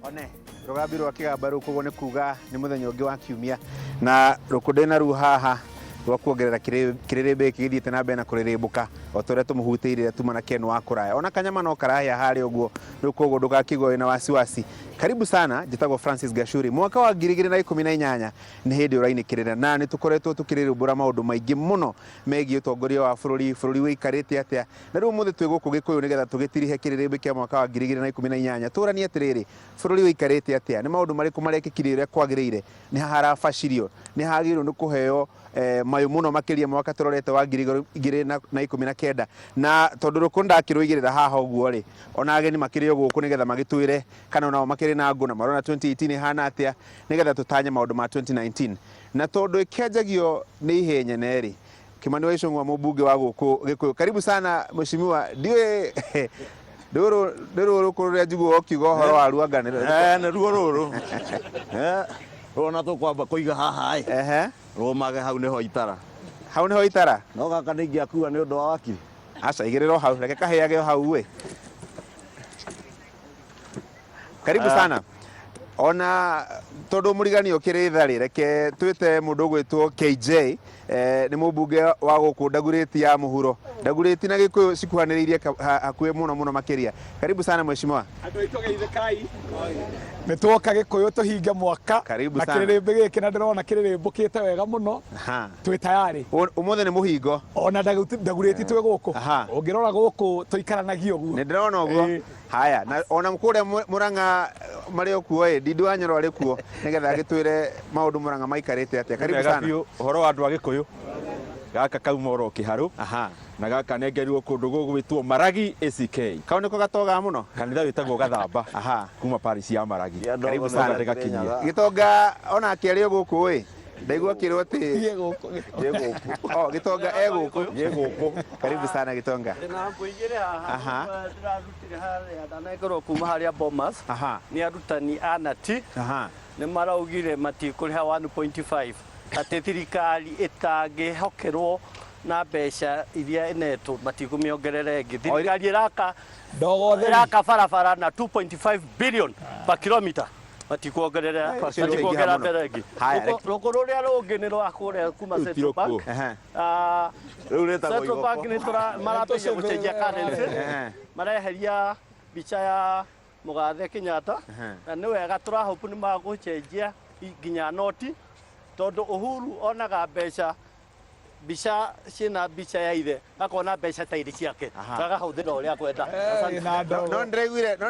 One rũgambi rwa kĩgamba rũu, koguo nĩ kuga nĩ mũthenya ũngĩ wa kiumia na rũkũ ndĩna ruo haha rwa kuongerera kĩrĩrĩmbĩ gĩkĩ gĩthiĩte na mbere na kũrĩrĩmbũka o ta ũrĩa tũmũhutĩire tuma na Ken wa kũraya. Ona kanyama no karahĩa harĩa ũguo rĩu, koguo ndũgakĩigua wĩna wasiwasi. Karibu sana, njĩtagwo Francis Gachuri. Mwaka wa 2018 nĩ hĩndĩ ũrainĩkĩrĩra na nĩ tũkoretwo tũkĩrĩrĩmbũra maũndũ maingĩ mũno megiĩ ũtongoria wa bũrũri, bũrũri wĩikarĩte atĩa. Na rĩu ũmũthĩ twĩ gũkũ Gĩkũyũ nĩgetha tũgĩtirihe kĩrĩrĩmbĩ kĩa mwaka wa 2018, tũranie atĩrĩrĩ, bũrũri wĩikarĩte atĩa, nĩ maũndũ marĩkũ marekĩkire ũrĩa kwagĩrĩire, nĩ ha harabacirio, nĩ hagĩrĩirwo nĩ kũheo mayũ mũno makĩria mwaka tũrorete wa 2019. Na tondũ rũkũ ndakĩrũigĩrĩra haha ũguo rĩ, ona ageni makĩrĩ o gũkũ nĩgetha magĩtwĩre kana onao makĩrĩ na ngũ na marona 2018 ĩhana atĩa, nĩgetha tũtanye maũndũ ma 2019. Na tondũ ĩkĩanjagio nĩ ihĩĩ nyene rĩ, Kimani wa Ichung'wa, mũmbunge wa gũkũ Gĩkũyũ, karibu sana mheshimiwa. Ndiũĩ rũrũ nĩ rũrũ rũrĩa njiguaga ũkiuga ũhoro wa ruanga nĩ Nĩruo rũrũ. Rwona tũkwamba kũiga haha ĩ. Rũmage hau nĩho itara. Hau nĩho itara. No gaka nĩ ingĩakua nĩ ũndũ wa wakiri. Aca, igĩrĩra o hau, reke kahĩage o hau ĩ. Karibu sana. Ona tondũ mũrigani ũkĩrĩ tha rĩ, reke twĩte mũndũ ũgwĩtwo KJ, nĩ mũmbunge wa gũkũ Ndagurĩti ya mũhuro. Ndagurĩti na Gĩkũyũ cikuhanĩrĩirie hakuhĩ mũno mũno makĩria. Karibu sana mheshimiwa. Andũ aitũ geithĩkai. Nĩ tuoka Gĩkũyũ tũhinge mwaka. Karibu na sana. Kĩrĩrĩmbĩ gĩkĩ na ndĩrona kĩrĩrĩmbũkĩte wega mũno. Twĩ tayarĩ. Ũmũthĩ nĩ mũhingo. Ona Ndagurĩti twĩ gũkũ. Ũngĩrora gũkũ tũikaranagia ũguo. Nĩ ndĩrona ũguo. Haya, na ona kũrĩa Murang'a marĩ o kuo ĩ, Ndindu wa Nyoro arĩ kuo nĩgetha agĩtwĩre maũndũ Murang'a maikarĩte atĩa. Karibu Wega sana. Biũ ũhoro wa andũ a Gĩkũyũ. Gaka kauma oro kĩharũ. Na gaka nengerirwo kũndũ gũgwĩtwo Maragi ACK. Kau nĩko gatogaga mũno? Kanitha wĩtagwo Gathamba. Kuma parish ya Maragi. Karibu sana. Ndĩgakinyie. Gĩtonga onake arĩ o gũkũ ĩ. Ndaigua akĩrwo atĩ Gĩ gũkũ. Oh, Gĩtonga e gũkũ. Gĩ gũkũ. Karibu sana Gĩtonga. Ndĩna ngũ igĩrĩ haha ndĩrarutire harĩa ndanengerwo kuma harĩa Bomas. Nĩ arutani a nati. Nĩ maraugire matikũrĩha 1.5, atĩ thirikari ĩtangĩhokerwo na mbeca iria ĩnetwo matikũmĩongerera ĩngĩ. Thirikari ĩraka Ndogo theri. Ĩraka barabara na 2.5 billion per kilometer, matikuongerera Ũcio nĩ matikuongerera ũingĩha mũno. mbere ĩngĩ. Haya, Rũkũ rũrĩa rũngĩ nĩ rwa kũrĩa kuma Rĩu ti Central rũkũ. Bank. Rĩu rĩtagwo Central igoko. Bank nĩ marambĩrĩria gũcenjia currency. Mareheria mbica ya mũgathe Kenyatta. Na nĩ wega, tũrahope nĩ magũcenjia nginya noti, tondũ Uhuru onaga mbeca mbica ciĩna mbica ya ithe akona mbeca ta irĩ ciake, agahũthĩra ũrĩa akwenda. Asante. No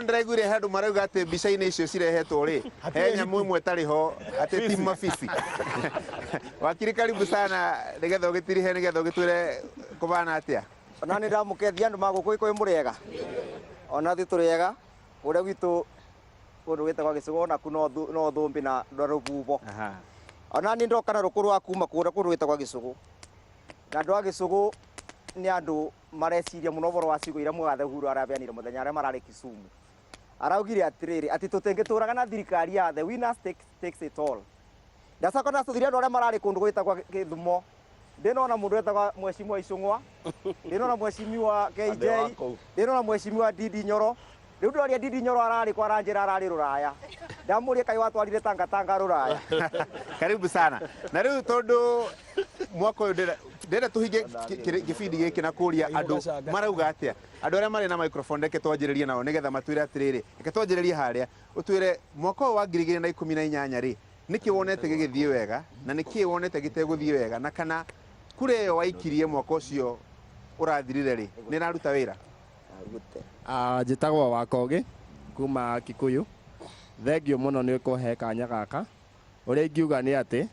ndĩraiguire handũ marauga atĩ mbica-inĩ icio cirehetwo rĩ, he nyamũ ĩmwe ĩtarĩ ho, atĩ ti mabisi. Wakiri, karibu sana nĩgetha ũgĩtirihe, nĩgetha ũgĩtwĩre kũbana atĩa. Ona nĩ ndamũkethia andũ ma gũkũ Gĩkũyũ, mũrĩega? Ona ithuĩ tũrĩega kũrĩa gwitũ, kũndũ gwĩtagwo Gĩcũgũ, onaku no thũmbĩ na rũbubo. Ona niĩ ndoka na rũkũ rwa kuma kũrĩa kũndũ gwĩtagwo Gĩcũgũ, na andũ a Gĩcũgũ nĩ andũ mareciria mũno ũhoro wa ciugo iria mũgathe Uhuru arabeanire mũthenya arĩa mararĩ Kisumu. Araugire atĩrĩrĩ, atĩ tũtingĩtũraga na thirikari ya the winners takes it all. Ndacoka ndacũthirie andũ arĩa mararĩ kũndũ gwĩtagwo Gĩthumo, ndĩnona mũndũ wetagwo Mheshimiwa Icũng'wa, ndĩnona Mheshimiwa KJ, ndĩnona Mheshimiwa Ndindi Nyoro. Rĩu ndĩroria Ndindi Nyoro ararĩ kũ, aranjĩra ararĩ rũraya. Ndamũria, kaĩ watwarire tangatanga rũraya? Karibu sana. Na rĩu tondũ mwaka ũyũ ndĩrenda tũhinge gĩbindi gĩkĩ na kũria andũ marauga atĩa. Andũ arĩa marĩ na microphone, reke twanjĩrĩrie nao nĩgetha matwĩre atĩrĩrĩ, reke twanjĩrĩrie harĩa ũtwĩre mwaka ũyũ wa 2018 rĩ, nĩkĩ wonete gĩgĩthiĩ wega na nĩkĩ wonete gĩtegũthiĩ wega, na kana kura ĩyo waikirie mwaka ũcio ũrathirire rĩ, nĩ ĩraruta wĩra? Njĩtagwo Wakogi kuma Kikuyu. Thengiũ mũno nĩ kũhe kanya gaka. Ũrĩa ingiuga nĩ atĩ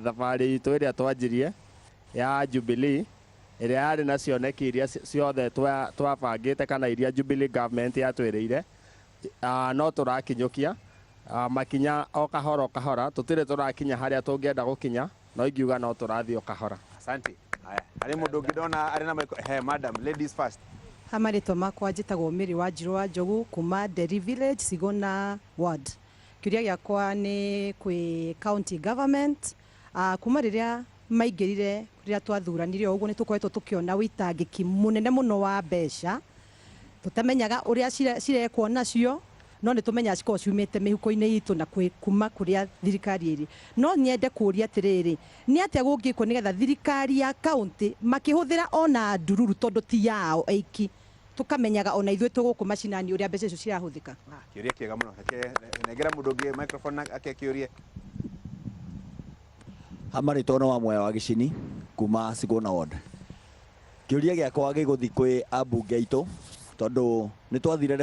thabarĩ itũ ĩrĩa twanjirie ya Jubilee, ĩrĩa yarĩ na cioneki iria ciothe twabangĩte kana iria Jubilee government yatwĩrĩire, no tũrakinyũkia makinya o kahora o kahora. Tũtirĩ tũrakinya harĩa tũngĩenda gũkinya, no ingiuga no tũrathiĩ o kahora. Asante. Haya, harĩ mũndũ ũngĩ ndona arĩ na micro? He madam, ladies first. Ha marĩtwa makwa njĩtagwo Mary Wanjirũ wa Njogu kuma Nderi Village, Sigona Ward. Kĩũria gĩakwa nĩ kwĩ county government. Kuma rĩrĩa maingĩrire, rĩrĩa twathuranire o ũguo, nĩ tũkoretwo tũkĩona wĩitangĩki mũnene mũno wa mbeca tũtamenyaga ũrĩa cirekwo nacio. No nĩ tũmenyaga cikoragwo ciumĩte mĩhuko-inĩ itũ na kuma kũrĩa thirikari ĩrĩ. No nyende kũũria atĩrĩrĩ, nĩ atĩa gũngĩkwo nĩgetha thirikari ya kaũntĩ makĩhũthĩra ona ndururu, tondũ ti yao eiki, tukamenyaga ona ithuĩ tũgũkũ macinani ũrĩa mbeca icio cirahũthĩka? Kĩũria kĩega mũno. Reke nengera mũndũ ũngĩ microphone akekĩũrie. Hamarĩtwo no wa Mwea wa Gĩcini kuma Sigona Ward. Kĩũria gĩakwa gĩgũthiĩ kwĩ ambunge aitũ, tondũ nĩ twathire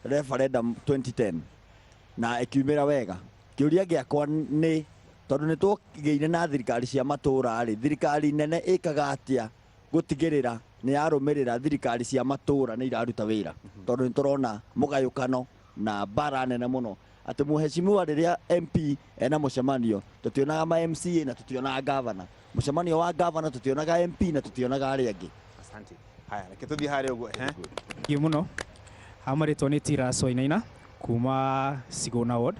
referendum 2010 na ĩkiumĩra wega. Kĩũria gĩakwa nĩ tondũ nĩ twagĩire na thirikari cia matũũra rĩ, thirikari nene ĩkaga atĩa gũtigĩrĩra nĩ yarũmĩrĩra thirikari cia matũũra nĩ iraruta wĩra? Tondũ nĩ tũrona mũgayũkano na mbara nene mũno, atĩ mũheshimiwa rĩrĩa MP ena mũcemanio tũtionaga ma MCA na tũtionaga gavana, mũcemanio wa gavana tũtionaga MP na tũtionaga arĩa angĩ. Asante. Haya, reke tũthiĩ harĩa ũguo. Thank you mũno. Hamarĩtwo nĩ Tiras Wainaina kuma Sigona Ward.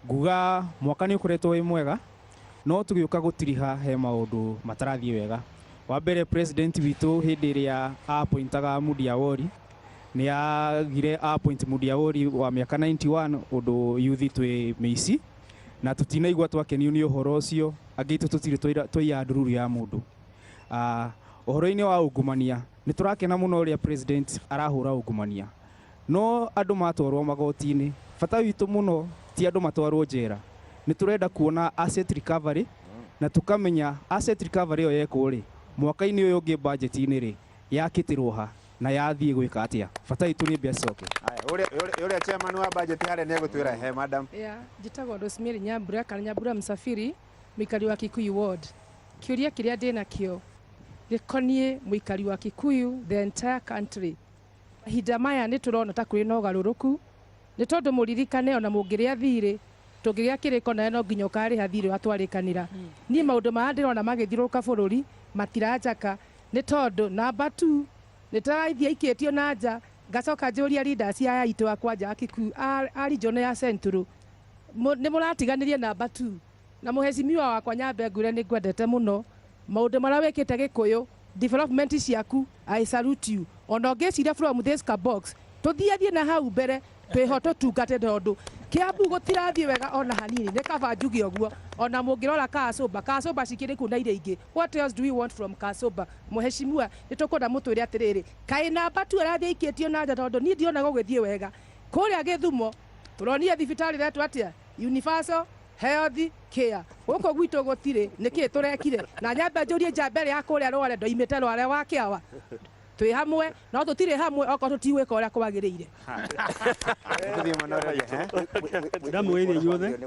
Nguga mwaka nĩ ũkoretwo wĩ mwega, no tũgĩũka gũtiriha he maũndũ matarathiĩ wega. Wa mbere, president witũ hĩndĩ ĩrĩa appointaga Mudia Wori nĩ agire appoint Mudia Wori wa mĩaka 91, ũndũ yuthi twĩ mĩici na tũtinaigua twakenio nĩ ũhoro ũcio. Angĩ itũ tũtirĩ twaiya ndururu ya mũndũ. Ũhoro-inĩ wa ungumania, nĩ tũrakena mũno ũrĩa president arahũra ungumania, no andũ matwarwo magoti-inĩ, bata witũ mũno ti andũ matwarwo njera. Nĩ tũrenda kuona asset recovery, na tũkamenya asset recovery ĩyo yekwo rĩ, mwaka-inĩ ũyũ ũngĩ budget-inĩ rĩ, yakĩtĩrwo ha na yathiĩ gwĩka atĩa. Bata witũ nĩ mbia cicoke. Haya, ũrĩa chairman wa budget harĩa nĩ egũtwĩra. He madam. Yeah, njĩtagwo Rosemary Nyambura kana Nyambura Msafiri, mũikari wa Kikuyu Ward. Kĩũria kĩrĩa ndĩnakĩo gĩkoniĩ mũikari wa Kikuyu, the entire country. Mahinda maya nĩ tũrona ta kũrĩ na ũgarũrũku, nĩ tondũ mũririkane ona mũngĩrĩa thirĩ, tũngĩgĩa kĩrĩko nawe no nginya ũkarĩha thirĩ watwarĩkanĩra. Niĩ maũndũ maya ndĩrona magĩthiũrũrũka bũrũri matiranjaka, nĩ tondũ namba 2 nĩ tũrathiĩ aikĩtio na nja. Ngacoka njũria leaders aya aitũ a kwanja a Kikuyu a region ya Central, nĩ mũratiganĩria namba 2. Na mũhecimiwa wakwa nyambe ngwĩre nĩ ngwendete mũno, maũndũ marĩa wĩkĩte Gĩkũyũ, development ciaku, I salute you. Ona ũngĩciria from this box tũthiĩ na hau mbere, twĩho tũtungate, tondũ Kiambu gũtirathiĩ wega ona hanini. Nĩ kaba njuge ũguo. Ona mũngĩrora Kasũmba, Kasũmba cikĩrĩ kũ na iria ingĩ. What else do we want from Kasũmba? Mũhecimiwa, nĩ tũkwenda mũtwĩre atĩrĩrĩ, kaĩ namba tu arathiĩ aikĩtio na nja? Tondũ niĩ ndiona gũgĩthiĩ wega. Kũrĩa Gĩthumo tũronire thibitarĩ retwo atĩa, universal health care, gũkũ gwitũ gũtirĩ. Nĩkĩ tũrekire? Na nyambe njũrie njamba ĩrĩa ya kũrĩa Rware, ndoimĩte Rware wa Kĩawa, twĩ hamwe no tũtirĩ hamwe okorwo tũtigwĩka ũrĩa kwagĩrĩire. Tũthiĩ mwena ũrĩa ũngĩ, he? Ndamũgeithia inyuothe.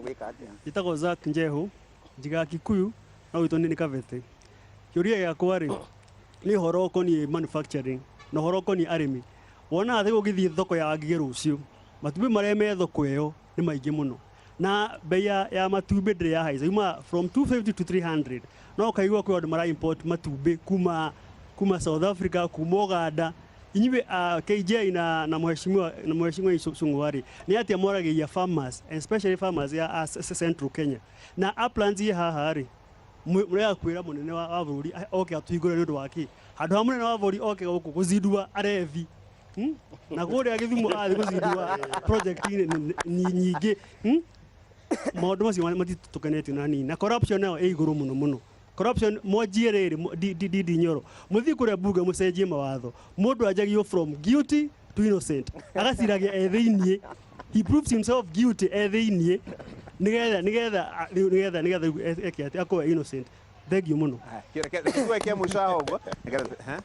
Njĩtagwo Zack Njehu, njigaga Kikuyu no gwitũ nĩ Kabete. Kĩũria gĩakwa rĩ, nĩ ũhoro ũkoniĩ manufacturing na ũhoro ũkoniĩ arĩmi. Wonaga thĩ ũgĩthiĩ thoko ya Ngigĩ rũciũ, matumbĩ marĩa me thoko ĩyo nĩ maingĩ mũno, na bei ya matumbĩ ndĩrĩ yahaica, yuma from 250 to 300, no ũkaigua kwĩ andũ mara import matumbĩ kuma South Africa, kuma Uganda. Inyuĩ a KJ na mheshimiwa Icũng'wa rĩ, nĩ atĩa mwaragĩria farmers, especially farmers ya a Central Kenya na uplands ĩ haha rĩ? Mũrega kwĩra mũnene wa bũrũri oke atũhingũre nĩ ũndũ wa kĩ? Handũ ha mũnene wa bũrũri oke gũkũ gũzindua arevi, Na kũrĩa Gĩthumo athiĩ gũzindua project nyingĩ, Maũndũ macio matitũkenetio na nini, na corruption nayo ĩ igũrũ mũno mũno. Corruption mwanjie rĩrĩ, Ndindi Nyoro, mũthiĩ kũrĩa bunge mũcenjie mawatho, mũndũ anjagio from guilty to innocent, agaciragia e thĩiniĩ. He proves himself guilty e thĩiniĩ, nĩgetha rĩu eke atĩ akorwo innocent. Thank you mũno. Reke tuwe kĩa mũico haha ũguo. Nĩgetha, he?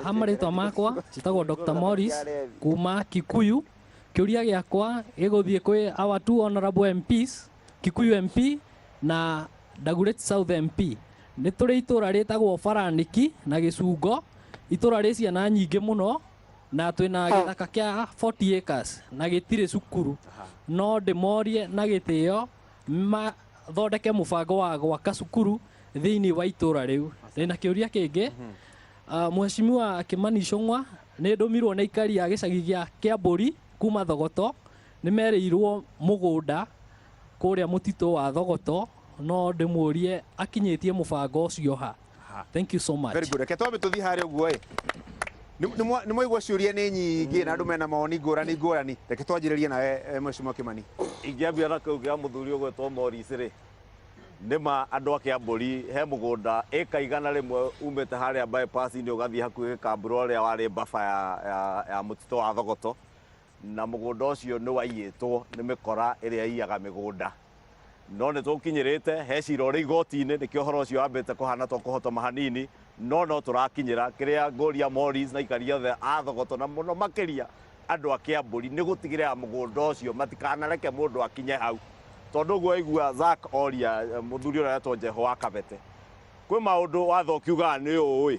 Ha marĩtwa makwa njĩtagwo Dr. Morris kuma Kikuyu. Kĩũria gĩakwa gĩgũthiĩ kwĩ our two honorable MPs, Kikuyu MP na Dagoretti South MP. Nĩ tũrĩ itũra rĩtagwo Baranĩki na Gĩcungo, itũra rĩ ciana nyingĩ mũno, na twĩna gĩthaka kĩa 40 acres na gĩtirĩ cukuru. No ndĩmorie na gĩtĩo mathondeke mũbango wa gwaka cukuru thĩinĩ wa itũra rĩu. Ndĩna kĩũria kĩngĩ. Mheshimiwa Kimani Ichung'wa, nĩ ndũmirwo nĩ aikari a gĩcagi gĩa Kĩambũri kuma Thogoto, nĩ merĩirwo mũgũnda kũrĩa mũtitũ wa Thogoto, no ndĩmũrie akinyĩtie mũbango ũcio ha. Thank you so much. Very good. Reke twambe tũthiĩ harĩa ũguo ĩ. Nĩ mwaigua ciũria nĩ nyingĩ na andũ mena mawoni ngũrani ngũrani. Reke twanjĩrĩrie nawe Mheshimiwa Kimani. Ingĩambia na kĩu kĩa mũthuri ũgwĩtwo Morris rĩ, nĩma andũ a Kĩambũri he mũgũnda ĩka 100 umĩte harĩa bypass-inĩ ũgathiĩ hakuhĩ Gĩkambura ũrĩa warĩ buffer ya mũtitũ wa Thogoto, na mũgũnda ũcio nĩ waiyĩtwo nĩ mĩkora ĩrĩa ĩiyaga mĩgũnda. No nĩ tũkinyĩrĩte he cira ũrĩ igoti-inĩ, nĩkĩo ũhoro ũcio wambĩte kũhana ta ũkũhotoma hanini, no no tũrakinyĩra kĩrĩa ngũria Morris na aikari othe a Thogoto na mũno makĩria andũ a Kĩambũri nĩ gũtigĩrĩra mũgũnda ũcio matikanareke mũndũ akinye hau. Tondũ ũguo waigua Zack oria mũthuri ũrĩa wetwo Njeho wa Kabete, kwĩ maũndũ watho ũkiugaga nĩ ũĩ.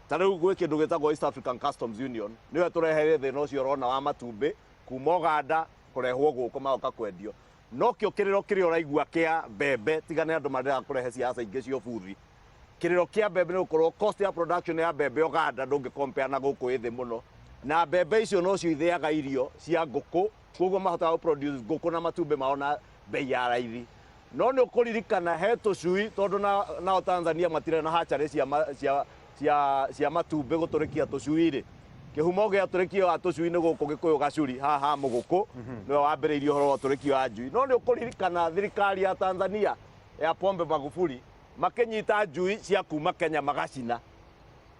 Ta rĩu gwĩ kĩndũ gĩtagwo East African Customs Union, nĩyo ĩtũreheire thĩna ũcio ũrona wa matumbĩ kuma Uganda kũrehwo gũkũ magoka kwendio. No kĩo kĩrĩro kĩrĩa ũraigua kĩa mbembe, tiga nĩ andũ marenda kũrehe siasa ingĩ cia ũbuthi. Kĩrĩro kĩa mbembe nĩ gũkorwo cost ya production ya mbembe Uganda ndũngĩ compare na gũkũ ĩ thĩ mũno. Na mbembe icio nocio ithĩaga irio cia ngũkũ, koguo mahotaga gũ produce ngũkũ na matumbĩ mao na bei ya raithi. No nĩ ũkũririkana he tũcui, tondũ nao Tanzania matirĩ na hatchery cia matumbĩ gũtũrĩkia tũcui rĩ. Kĩhumo gĩa ũtũrĩkia wa tũcui nĩ gũkũ Gĩkũyũ Gacuri, haha Mũgũkũ, nĩwe wambĩrĩirie ũhoro wa ũtũrĩkia wa njui. No nĩ ũkũririkana thirikari ya Tanzania ya Pombe Magufuli makĩnyita njui cia kuma Kenya magacina.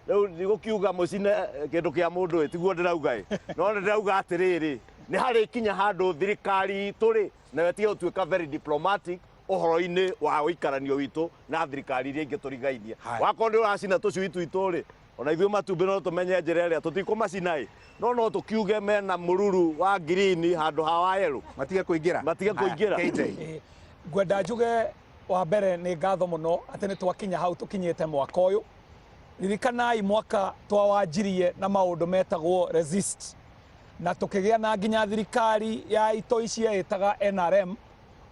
Rĩu ndigũkiuga mũcine kĩndũ kĩa mũndũ ĩ, tiguo ndĩrauga ĩ. No nĩ ndĩrauga atĩrĩrĩ, nĩ harĩkinya handũ thirikari itũ rĩ, nayo ĩtige gũtuĩka very diplomatic ũhoro-inĩ wa ũikaranio witũ na thirikari iria ingĩ tũrigainie. Wakorwo nĩ ũracina tũcui twitũ rĩ, ona ithuĩ matumbĩ no tũmenye njĩra ĩrĩa tũtikũmacina ĩ, no no tũkiuge mena mũruru wa ngirini handũ ha wa yerũ. Matige kũingĩra. Matige kũingĩra. KJ. Ngwenda njuge wa mbere nĩ ngatho mũno atĩ nĩ twakinya hau tũkinyĩte mwaka ũyũ. Ririkanai mwaka twawanjirie na maũndũ metagwo resist, na tũkĩgĩa na nginya thirikari ya itoi cietaga NRM.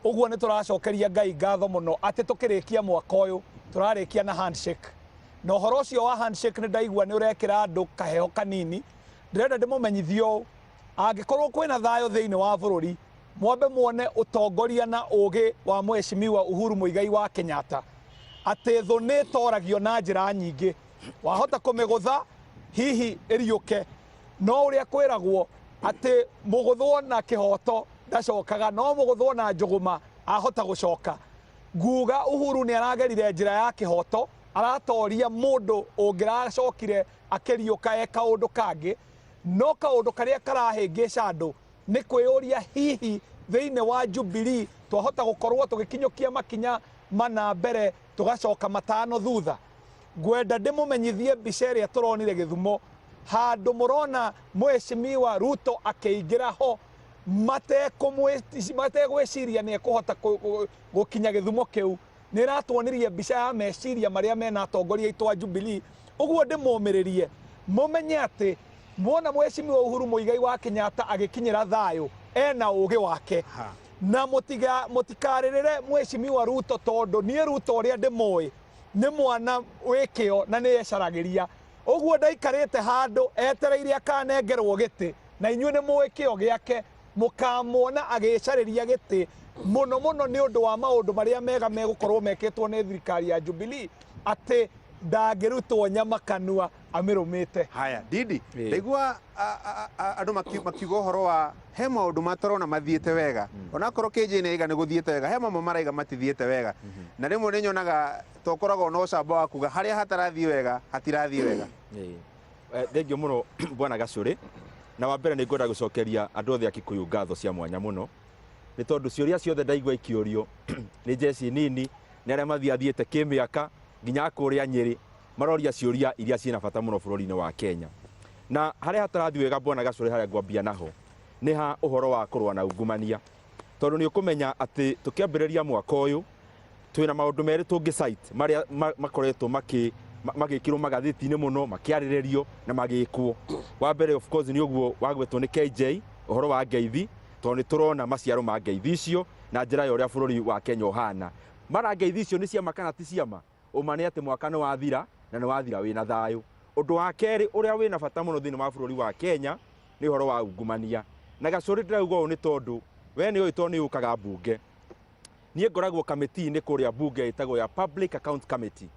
Ũguo nĩ tũracokeria Ngai ngatho mũno atĩ tũkĩrĩkia mwaka ũyũ tũrarĩkia na handshake. Na ũhoro ũcio wa handshake nĩ ndaigua nĩ ũrekĩra andũ kaheho kanini. Ndĩrenda ndĩmũmenyithie ũũ, angĩkorwo kwĩna thayũ thĩinĩ wa bũrũri, mwambe muone ũtongoria na ũgĩ wa Mheshimiwa Uhuru Muigai wa Kenyatta, atĩ thũ nĩ ĩtoragio na njĩra nyingĩ. Wahota kũmĩgũtha hihi ĩriũke, no ũrĩa kwĩragwo atĩ mũgũthwo na kĩhoto ndacokaga, no mũgũthwo na njũgũma ahota gũcoka. Nguga Uhuru nĩ aragerire njĩra ya kĩhoto, aratoria mũndũ ũngĩracokire akĩriũka e kaũndũ kangĩ. No kaũndũ karĩa karahĩngĩca andũ nĩ kwĩyũria hihi thĩinĩ wa Jubilee twahota gũkorwo tũgĩkinyũkia makinya mana mbere tũgacoka 5 thutha. Ngwenda ndĩmũmenyithie mbica ĩrĩa tũronire Gĩthumo, handũ mũrona Mheshimiwa Ruto akĩingĩra ho mategwĩciria nĩ ekũhota gũkinya Gĩthumo kĩu. Nĩ ĩratuonirie mbica ya meciria marĩa mena atongoria aitũ a Jubilee. Ũguo ndĩmũmĩrĩrie mũmenye atĩ muona Mheshimiwa Uhuru Muigai wa Kenyatta agĩkinyĩra thayũ ena ũgĩ wake. Na mũtikarĩrĩre Mheshimiwa Ruto, tondũ niĩ Ruto ũrĩa ndĩmũĩ nĩ mwana wĩ kĩo na nĩ ecaragĩria. Ũguo ndaikarĩte handũ etereire akanengerwo gĩtĩ, na inyuĩ nĩ mũĩ kĩo gĩake, mũkamuona agĩcarĩria gĩtĩ mũno mũno nĩ ũndũ wa maũndũ marĩa mega megũkorwo mekĩtwo nĩ thirikari ya Jubilee, atĩ ndangĩrutwo nyama kanua amĩrũmĩte. Haya, Didi, ndaigua andũ makiuga ũhoro wa he maũndũ matarona mathiĩte wega. Onakorwo KJ nĩ aiga nĩ gũthiĩte wega, he mamwe maraiga matithiĩte wega. Na rĩmwe nĩ nyonaga tokoragwo na ũcamba wa kuga harĩa hatarathiĩ wega hatirathiĩ wega. Thengiũ mũno Bwana Gacũrĩ. Na wa mbere nĩ ngwenda gũcokeria andũ othe a Kikuyu ngatho cia mwanya mũno, nĩ tondũ ciũria ciothe ndaigua ikĩũrio nĩ njeci nini, nĩ arĩa mathiathiĩte kĩmĩaka nginya kũrĩa Nyĩrĩ, maroria ciũria iria ciĩna bata mũno bũrũri-inĩ wa Kenya. Na harĩa hatarathiĩ wega Bwana Gacũrĩ, harĩa ngwambia naho nĩ ha ũhoro wa kũrũa na ungumania, tondũ nĩ ũkũmenya atĩ tũkĩambĩrĩria mwaka ũyũ twĩna maũndũ merĩ tũngĩ cite marĩa makoretwo magĩkĩrwo magathĩti-inĩ mũno, makĩarĩrĩrio na magĩkwo. Wa mbere of course nĩ ũguo wagwetwo nĩ KJ, ũhoro wa ngeithi, tondũ nĩ tũrona maciaro ma ngeithi icio na njĩra ya ũrĩa bũrũri wa Kenya ũhana. Mara ngeithi icio nĩ ciama kana ti ciama? Ũma nĩ atĩ mwaka nĩ wathira na nĩ wathira wĩna thayũ. Ũndũ wa kerĩ ũrĩa wĩna bata mũno thĩinĩ wa bũrũri wa Kenya nĩ ũhoro wa ungumania. Na Gacũrĩ ndĩrauga ũũ nĩ tondũ we nĩ ũĩ tondũ nĩ ũkaga mbunge. Niĩ ngoragwo kamĩtĩ-inĩ kũrĩa mbunge ĩtagwo ya Public Account Committee.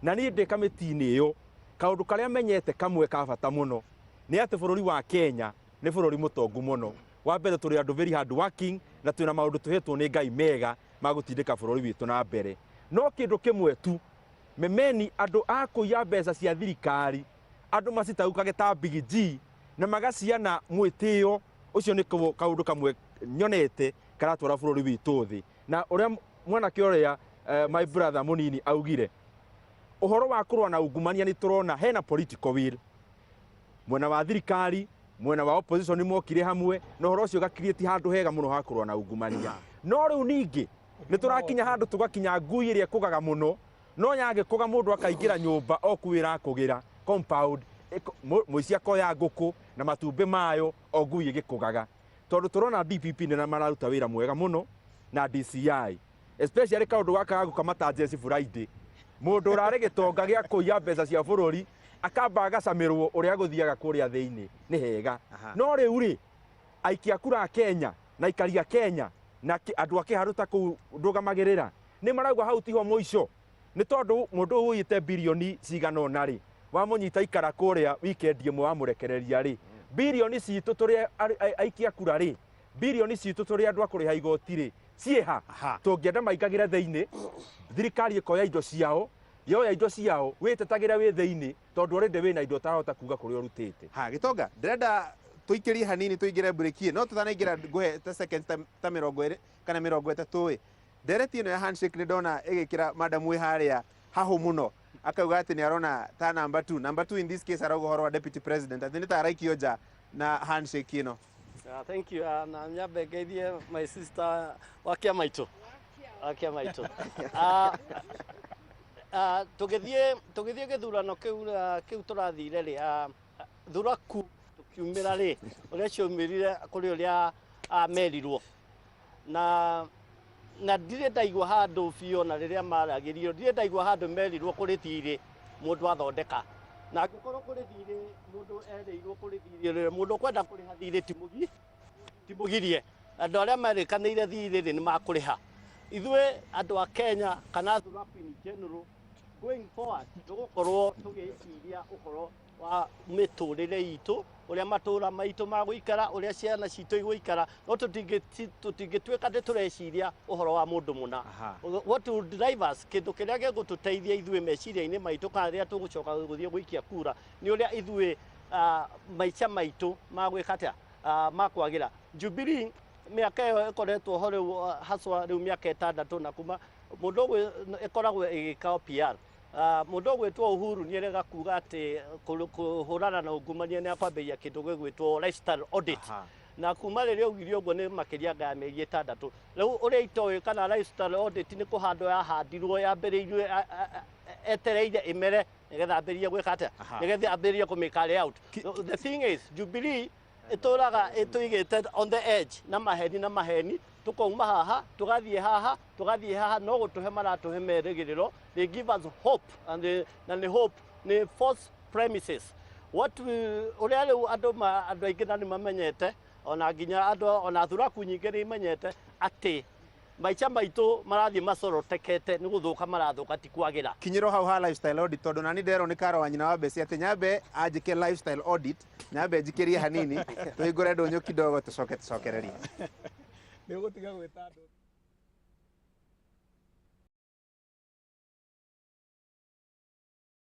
Na niĩ ndĩ kamĩtĩ-inĩ ĩyo, kaũndũ karĩa menyete kamwe ka bata mũno Nĩ atĩ bũrũri wa Kenya nĩ bũrũri mũtongu mũno. Wa mbere tũrĩ andũ very hard working na twĩna maũndũ tũhetwo nĩ Ngai mega ma gũtindĩka bũrũri witũ na mbere. No kĩndũ kĩmwe tu, memeni andũ a kũiya mbeca cia thirikari, andũ macitaukage ta Big G na magaciana mwĩtĩo, ũcio nĩ kaũndũ kamwe nyonete karatwara bũrũri witũ thĩ. Na ũrĩa mwanake ũrĩa my brother mũnini augire, ũhoro wa kũrũa na ungumania nĩ tũrona hena political will. Mwena wa thirikari, mwena wa opposition mokire hamwe na ũhoro ũcio ũgacreate handũ hega mũno ha kũrũa na ungumania. No rĩu ningĩ nĩ tũrakinya handũ tũgakinya ngui ĩrĩa ĩkũgaga mũno, no yagĩkũga mũndũ akaingĩra nyũmba o kũu ĩrakũgĩra compound, mũici akoya ngũkũ na matumbĩ mayo o ngui ĩgĩkũgaga. Tondũ tũrona DPP nĩ mararuta wĩra mwega mũno na DCI, especially kaũndũ gaka ga gũkamata Jesse Friday, mũndũ ũrarĩ gĩtonga gĩa kũiya mbeca cia bũrũri akamba agacamĩrwo ũrĩa gũthiaga kũrĩa thĩinĩ nĩ hega. No rĩu rĩ, aikia kura a Kenya na aikari a Kenya na andũ a kĩharũ ta kũu ndũgamagĩrĩra nĩ marauga hau tiho mũico, nĩ tondũ mũndũ ũyũ ũiyĩte birioni cigana ũna rĩ, wamũnyita ikara kũrĩa weekend ĩmwe wamũrekereria rĩ, birioni citũ tũrĩ aikia kura rĩ, birioni citũ tũrĩ andũ a kũrĩha igoti rĩ, ciĩha? Tũngĩenda maingagĩre thĩinĩ, thirikari ĩkoya indo ciao, yoya indo ciao, wĩtetagĩre wĩ thĩinĩ tondũ already wĩna indo ũtarahota kuga kũrĩa ũrutĩte. Ha, Gĩtonga, ndĩrenda tũikĩrie hanini tũingĩre break, no tũtanaingĩra ngũhe ta seconds ta 20 kana 30 ĩ. Ndereti ĩno ya handshake nĩ ndona ĩgĩkĩra madam wĩ harĩa hahũ mũno, akauga atĩ nĩ arona ta number 2, number 2 in this case arauga ũhoro wa deputy president atĩ nĩ ta araikio nja na handshake ĩno. Thank you. Na nyambe ngeithie my sister wakia maitũ. Wakia maitũ. Tũgĩthiĩ gĩthurano kĩu tũrathire rĩ, thuraku tũkiumĩra rĩ, ũrĩa ciaumĩrire kũrĩ ũrĩa merirwo. Na ndirĩ ndaigua handũ biũ na rĩrĩa maragĩrio, ndirĩ ndaigua handũ merirwo kũrĩ thirĩ mũndũ athondeka. Na angĩkorwo kũrĩ thirĩ mũndũ erĩirwo kũrĩ thirĩ, mũndũ ũkwenda kũrĩha thirĩ ti mũgirie. Andũ arĩa merĩkanĩire thirĩ rĩ nĩ makũrĩha. Ithuĩ andũ a Kenya kana thuraku in general going forward tũgũkorwo tũgĩciria ũhoro wa mĩtũrĩre itũ, ũrĩa matũra maitũ magũikara, ũrĩa ciana citũ igũikara, no tũtingĩtuĩka atĩ tũreciria ũhoro wa mũndũ mũna. What will drive us, kĩndũ kĩrĩa gĩgũtũteithia ithuĩ meciria-inĩ maitũ kana rĩrĩa tũgũcoka gũthiĩ gũikia kura, nĩ ũrĩa ithuĩ maica maitũ magwĩka atĩa, makwagĩra. Jubilee mĩaka ĩyo ĩkoretwo ho rĩu haswa rĩu mĩaka 6 na kuma mũndũ ĩkoragwo ĩgĩka PR. Mũndũ ũgwĩtwo Uhuru nĩ erega kuga atĩ kũhũrana na ungumania nĩ akwambĩrĩria kĩndũ gĩgwĩtwo lifestyle audit. Na kuma rĩrĩa augire ũguo nĩ makĩria ya mĩeri 6. Rĩu ũrĩa itoĩ kana lifestyle audit nĩ kũhandwo yahandirwo yambĩrĩirio etereire ĩmere nĩgetha ambĩrĩrie gwĩka atĩa, nĩgetha ambĩrĩrie kũmĩ carry out. The thing is Jubilee ĩtũraga ĩtũigĩte on the edge na maheni, tukauma haha tugathiĩ haha tugathiĩ haha, no gũtũhe maratũhe merĩgĩrĩro. They give us hope and na nĩ hope nĩ false premises. What we ũrĩa rĩu andũ aingĩ na nĩ mamenyete, ona nginya andũ ona thuraku nyingĩ nĩ imenyete atĩ maica maitũ marathiĩ macorotekete nĩ gũthũka marathũka ti kwagĩra. Kinyĩro hau ha lifestyle audit, tondũ nani nderwo nĩ Karo wa nyina wa Besi atĩ nyambe anjĩke lifestyle audit, nyambe njikĩrie hanini tũhingũre ndũnyũ kidogo tũcoke tũcokererie. Nĩ ũgũtiga gwĩta andũ.